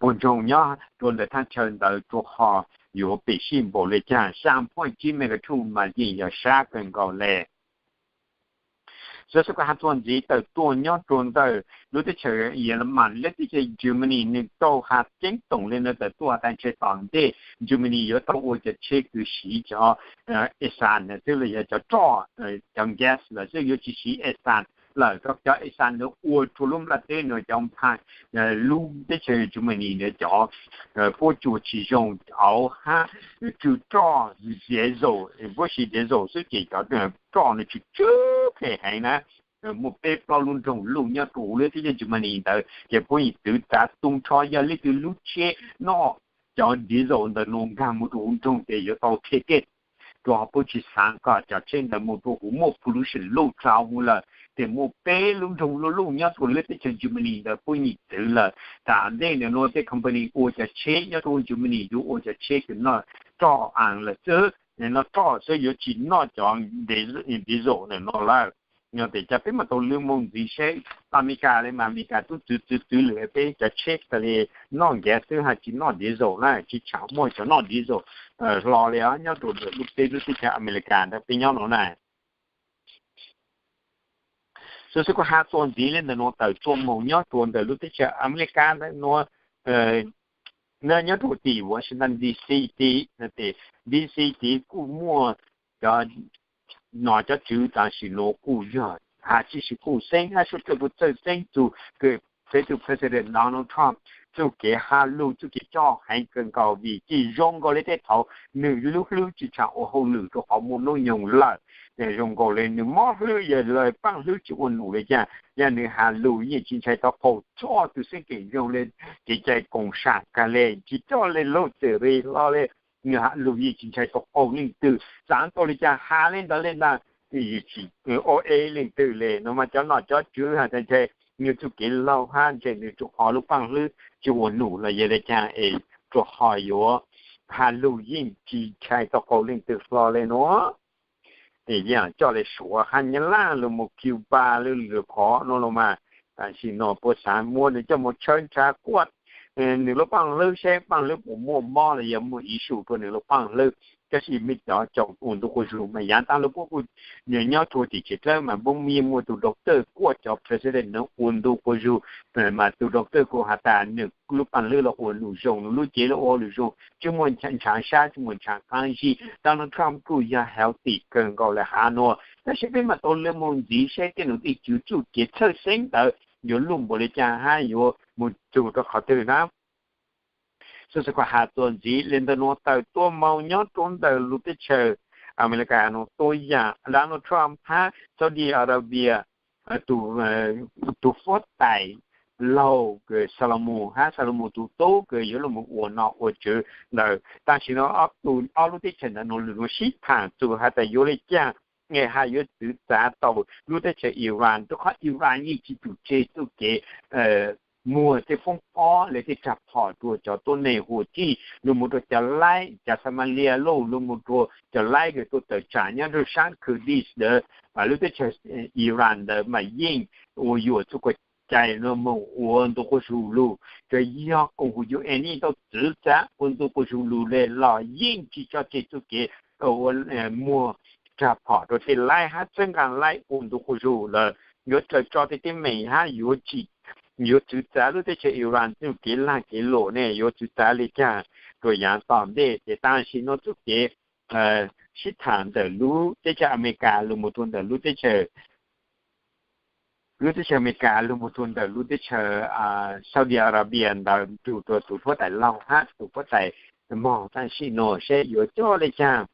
puag ntsoog nyob rua ntawm thaj chaw ntawd rua qhov yuav pim sij npaum li cas. Xya phuaj tsib megaton mas yeej yog sab kawg nkaus le. Xov xwm kuv has txuas ntxiv tawm tuaj nyob rau ntawm lub teb chaws Yelemas, lub teb chaws Germany nws tau has ceeb toom li no tawm tuaj tas ntshe tom ntej Germany yuav tau ua cov tsheb kws siv cov esan xwb los yog cov roj, cov gas lawm xwb, yuav tsis siv esan lawm. Rau cov esan ntawd ua rau lub nplaj teb no cov npha lub teb chaws Germany ntawd cov puab tsuas tsis zoo auv hab tsw roj diesel, puab siv diesel xwb ces cov roj no tsw tsw phem heev na. Muaj peb plaub lub nroog luj nyob rau lub teb chaws Germany ntawd ces puab yeej twv txav tu nrho yog leej twg lub tsheb noj cov diesel ntawm no nkag mus rau hauv nroog ces yuav tau thej kej, rau qhov puab tsis xaav kom cov tsheb ntawd mus rau huv muaj pollution luj dlau lawm. Ces muaj peb lub nroog luj luj nyob rau lub teb chaws Germany ntawd puab yeej twv lawm. Tam ntej ntawm no tej company ua cov tsheb nyob rau Germany yuav ua cov tsheb kws noj roj lawm xwb, noj roj xwb, yuav tsis noj cov diesel ntawm no lawm. Yog ces peb mam tau lwm moog ntxiv seb Amelikas le mas Amelikas tub txwv txwv txwv lwm peb cov tsheb tas li noj gas xwb hab tsis noj diesel na, tsis tshua muaj cov noj diesel hlo li os nyob rau lub peb lub teb chaws Amelikas ntawd peb nyob no na. Xov xwm kuv has txuas ntxiv le ntawm no tawm tuaj moog nyob rau ntawm lub teb chaws Amelikas ntawm no, nyob rau tim Washington D C tim, tim D C tim kuj muaj cov nom cov tswv tam sim no kuj yog has tsis kuj xeeb hab suav dlawg kuj txawj xeeb txug kws peb tug President Donald Trump txuj kev has lug txuj kev coj heev kawg nkaus vim tsis zoo nkaus li tej thaum nwg lub hlwb tsis tshua ua hauj lwm rau qhov muaj noob nyoog lawm. Zoo nkaus li nwg mob hlwb yog lawv paaj hlwb tsis ua num li cas, yog nwg has lug yeej tsis ntshai tau qaug txhua tug xeeb keem zoo le kev cai koom sam kag le tsis coj le laug txwm ris hlo le. Nwg has lug yeej tsis ntshai tau qaug leej twg, xaav tau li cas has le ntawd le ntag, tsis o e leej twg le no mas cov nom cov tswv has tas ntshai nwg txuj kev laug hab ntshai nwg rua qhov lub paaj hlwb tsis ua num los yog le caag es rua qhov yuav has lug yeej tsis ntshai tau qaug leej twg hlo le nuav. Coj le Suav hab Nyab Laj lug mus Cuba lub lwm qhov no los mas, tam sim no puab xaav muab nwg coj mus tshawb ntshav kuaj nwg lub paaj hlwb seb paaj hlwb puas muaj mob los yog muaj issue rua nwg lub paaj hlwb. Tab sis mej cov caum ua ntu quas zug mas yaav taag lub puab kuj nyob rua tim tsev dlawb mas puab yeej muaj tug doctor kuaj cov president nuav ua ntu quas zug, mas tug doctor kuj has tas nwg lub paaj hlwb los ua num zoo, nwg lub cev los ua num zoo, tsis muaj ntshav sab tsis muaj ntshav qaab zig. Donald Trump kuj yog healthy kawg nkaus le hav nuav. Tab sis peb mam tau le moog ntxiv seb tej num tej tswv txuj kev txhawj xeeb ntawd yuav luj npaum le caag hab yuav mus txug rua qhov twg na. Xov xwm kuv has txuas ntxiv le ntawm nuav tawm tuaj moog nyob rua ntawm lub teb chaws Amelikas nuav tuab yaam Donald Trump hab Saudi Arabia tug huab tais laug kws Salomon hab Salomon tug tub kws yuav lug moog ua nom ua tswv ntawd. Tam sim no ob lub teb chaws ntawd nuav lug sib thaam txug has tas yuav le caag es has yuav txwv txav tau lub teb chaws Iran, rua qhov Iran yeej tsis tsum tseg txuj kev muag tej foob pob le tej tsag phom rua cov tuab neeg Houthi, lug moog rua cov laib cov Somalia lauj, lug moog rua cov laib kws tuaj tawm tsaam nyob rua saab Kurdish ntawd. Lub teb chaws Iran ntawd mas yeej ua yuam txuj kev cai nuav moog ua ntu quas zug lug. Tsuas yog koom haum U N yeej tau txwv txav ua ntu quas zug lug le los yeej tsis tso tseg txuj kev ua muag tsag phom rua tej laib hab txhawb nqaa laib ua ntu quas zug lawm. Yuav raws tso tej teeb meem hab yuav txwv txav lub teb chaws Iran txuj kev laag kev luam ne, yuav txwv txav le caag rua yaav tom ntej. Ces tam sim no txuj kev sib thaam ntawm lub teb chaws Amelikas lug moog rua ntawm lub teb chaws lub teb chaws Amelikas lug moog rua ntawm lub teb chaws Saudi Arabia ntawd tug rua tug huab tais laug hab tug huab tais moog tam sim no seb yuav coj le caag.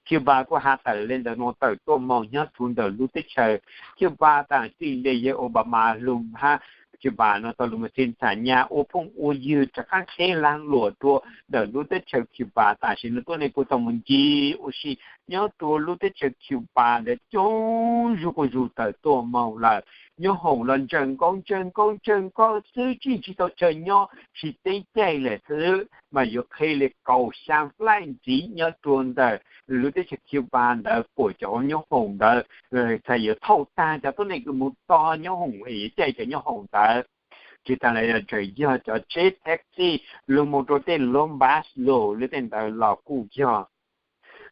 Cuba kuj has tawm le ntawm nuav tawm tuaj moog nyob rua ntawm lub teb chaws Cuba tam sim le yawg Obama lug hab Cuba nuav tau lug moog txhim txham nyas ua phooj ua ywg rov qaab qheb laag luam rua ntawm lub teb chaws Cuba. Tam sim nuav tuab neeg puag tau moog ncig ua si nyob rua lub teb chaws Cuba ntawd coob zug quas zug tawm tuaj moog lawm. Nyob hoom los ntsawg nkaus ntsawg nkaus ntsawg nkaus xwb, tsis tsis tau chaw nyob, tsis teb caig lawm xwb mas yuav qheb le kaum xyaa flight ntxiv nyob rua ntawm lub teb chaws Cuba ntawd puam cov nyob hoom ntawd, txhais yuav thauj taag cov tuab neeg kws moog tog nyob hoom es yuav caij cov nyob hoom ntawd. Tsis tas li, tseem yog cov tsheb taxi los mus rau tej lub bus los lub tej ntawd los kuj yog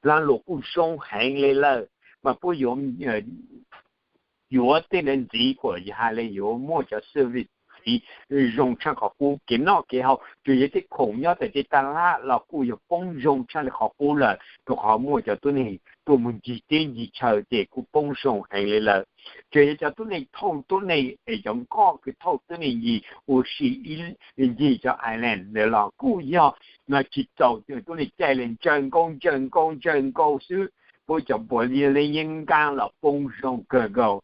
lag luam kuj zoo heev li lawm, mas puab yuav yuav tej ntawd ntxiv kom hais li yuav muaj cov service ntxiv zoo tshaj qhov qub. Kev noj kev haus tsuas yog tej khoom nyob ntawm tej taj laj los kuj yuav poob zoo tshaj li qhov qub lawm, rau qhov muaj cov tuab neeg tuaj mus ncig teb ncig chaw ces kuj poob zoo heev li lawm. Tsuas yog cov tuab neeg thauj tuab neeg es cov nkoj kws thauj tuab neeg ncig ua si ib ncig cov island ntawd los kuj yog no tsis txaus tuab neeg caij li ntsaws nkaus ntsaws nkaus ntsaws nkaus xwb, puab cov npuav li yeeb nkaab los poob zoo kawg nkaus.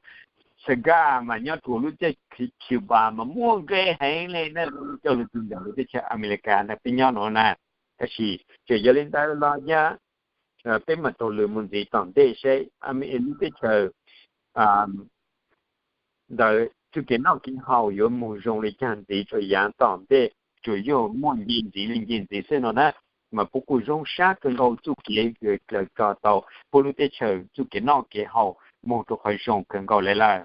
Xav mas nyob rua lub teb chaws Cuba mas muaj nqe heev li na, coj lug txug ntawm lub teb chaws Amelikas ntawm peb nyob nuav na. Tab sis tseem yog li ntawd los yog peb mam taug lw mus ntxiv tom ntej seb lub teb chaws ntawd txuj kev noj kev haus yuav moog zoo li caag ntxiv rua yaav tom ntej, tsuas yog muaj nce ntxiv li nce ntxiv xwb no na. Mas puab kuj zoo sab kawg nkaus txuj kev kws tso tau puab lub teb chaws txuj kev noj kev haus moog rua qhov zoo kawg nkaus li lawm.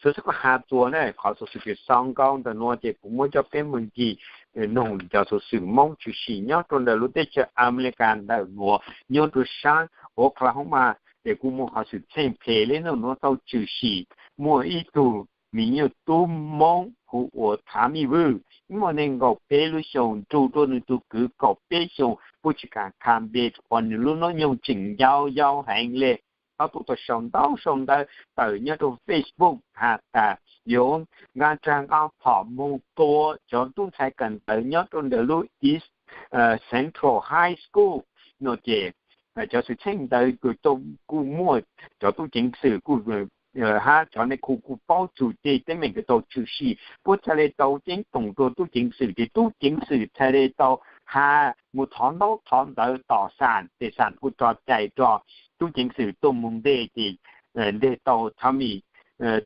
Xov xwm kuv has txug na, qhov xov xwm kws xaus nkaus ntawm nuav ces kuv muab coj peb mus ncig noog cov xov xwm Moob tshwm sim nyob rua ntawm lub teb chaws Amelikas ntawm nuav. Nyob rua sab Oklahoma ces kuj muaj qhov xwm txheej phem li ntawm nuav tau tshwm sim, muaj ib tug miv nyuj tub Moob hu ua Tommy Wu, muaj neeg nkaum peb lub xyoos, nrug rua nwg tug kwv kaum peb xyoos, puab tsis kaam kha npe rua qhov nwg lub noob nyoog tseem yau yau heev le. Ob tug tau sau ntau sau ntawv tawm nyob rua Facebook has tas yuav nqaa rag nqaa phom moog tua cov tub ntxhais kawm ntawv nyob rua ntawm lub East Central High School no ces cov xwm txheej ntawd kuj muaj cov tub ceev xwm kuj hab cov neeg khu kuj paub txug tej teeb meem kws tau tshwm sim. Puab txhaj le tau ceeb toom rua tub ceev xwm ces tub ceev xwm txhaj le tau has mus thov ntaub thov ntawv tom xam ces xam kuj tso cai rua tub ceev xwm tuaj mus nteg ces nteg tau Tommy,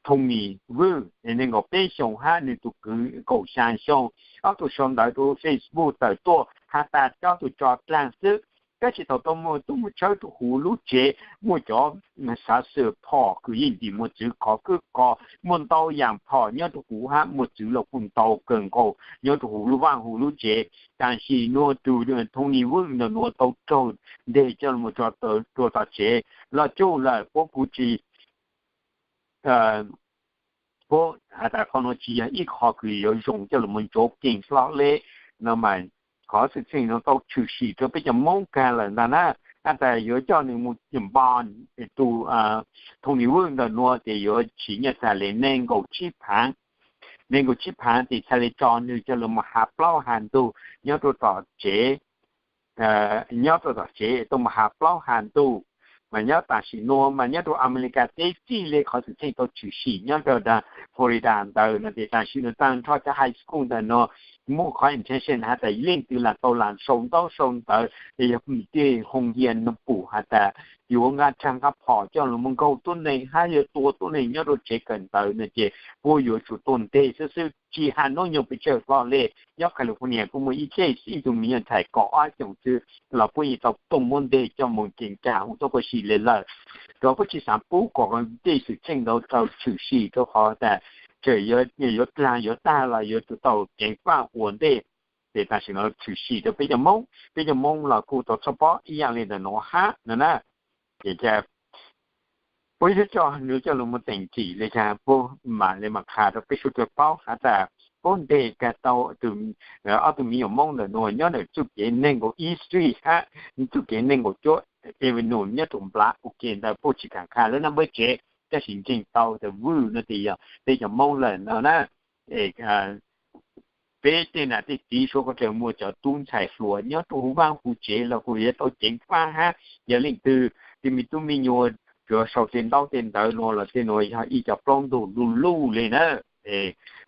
Tommy Wu, neeg nkaum peb xyoos hab nwg tug kwv kaum xya xyoos. Ob tug sau ntawv rua Facebook tawm tuaj has tas cov tug tso dlaag xwb. Tab sis thaum tau muaj tub muaj tshawb rua huv lub tsev, muaj cov xav xwm phom kws yeej dim muaj txwv khov kwb ko, muaj ntau yaam phom nyob rua huv hab muaj txwv los kuj ntau kawg nkaus nyob rua huv lub vaaj huv lub tsev. Tam sim nuav tug Tommy Wu ntawm nuav tau raug nteg coj lug rua tom tsev loj cuj lawm. Puab kuj tsis, puab has tas qhov nuav tsis yog ib qho kws yuav zoo coj lug mus ntsuav keeg hlo le no mas, qhov xwm txheej nuav tau tshwm sim rua peb cov Moob kag lawm ntag na. Has tas yuav coj nwg mus npo tug Tommy Wu ntawm nuav ces yuav tsim nyog txhaj le neeg nkaum tsib phaav, neeg nkaum tsib phaav ces txhaj le tso nwg coj lug mus has plaub has ntug nyob rua tom tsev, nyob rua tom tsev tuaj mus has plaub has ntug. Mas nyob tam sim nuav mas nyob rua Amelikas teb txhij le qhov xwm txheej tau tshwm sim nyob rua Florida ntawd no ces tam sim nuav taag nrho cov high school ntawm nuav muaj qhov intention has tas leej twg lam tau lam sau ntaub sau ntawv, yog tej hoo yia nuav pum has tas yuav nqa rag nqa phom coj lug mus nkaug tuab neeg hab yuav tua tuab neeg nyob rua tsev kawm ntawv no ces puab yuav tsum tuaj nteg xwb xwb, tsis has noob nyoog pes tsawg hlo le. Nyob California kuj muaj ib case ib tug miv nyuas ntxhais kaum ob xyoos xwb los puab yeej tau tuaj muab nteg coj mus kev kag ua tuab pab si le lawm. Rua puab tsis xaav pub kom tej xwm txheej ntawd tau tshwm sim rua qhov tas tseem yuav dlaag yuav tag los yuav tsum tau ceev faj ua ntej. Ces tam sim no tshwm sim rua peb cov Moob, peb cov Moob los kuj tau txhob paub ib yaam le ntawm nuav hab no na. Ces puab yuav coj nwg coj lug mus teem txim le caag puab mam le mam qha rua peb suav dlawg paub has tas puab nteg kag tau ob tug miv nyuas Moob ntawm nuav nyob ntawm txuj kev neeg nkaum ib street hab txuj kev neeg nkaum cuaj avenue nyob rua nplav ua ke ntawd puab tsis kaam qha lub nab npawb tsev, tab sis ntseeg tau tas Wu no ces yog peb cov Moob lawm no na. Peb tej nam tej txiv suav dlawg muaj cov tub ntxhais hluas nyob rua huv vaaj huv tsev los kuj yuav tau ceev faj hab. Yog leej twg tej me tub me nyuam tsuas sau tej ntaub tej ntawv nuav los tej nuav yog ib co plaub ntug luj luj le na.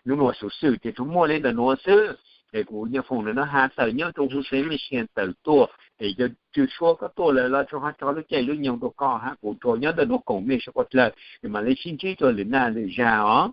Nub nuav xuv xwm ces tsuas muaj le ntawm nuav xwb. Es kuv nyuas foom ntawm nuav has tawm nyob rua huv xeev Michigan tawm tuaj, es yog tsi suav koj tuaj lawm los tsuas ho tso lub caij lub nyoog rua koj hab kuv tsuas nyob ntawm nuav koom mej suav dlawg es mam le sib ntsib rua lwm naj lwm zag os.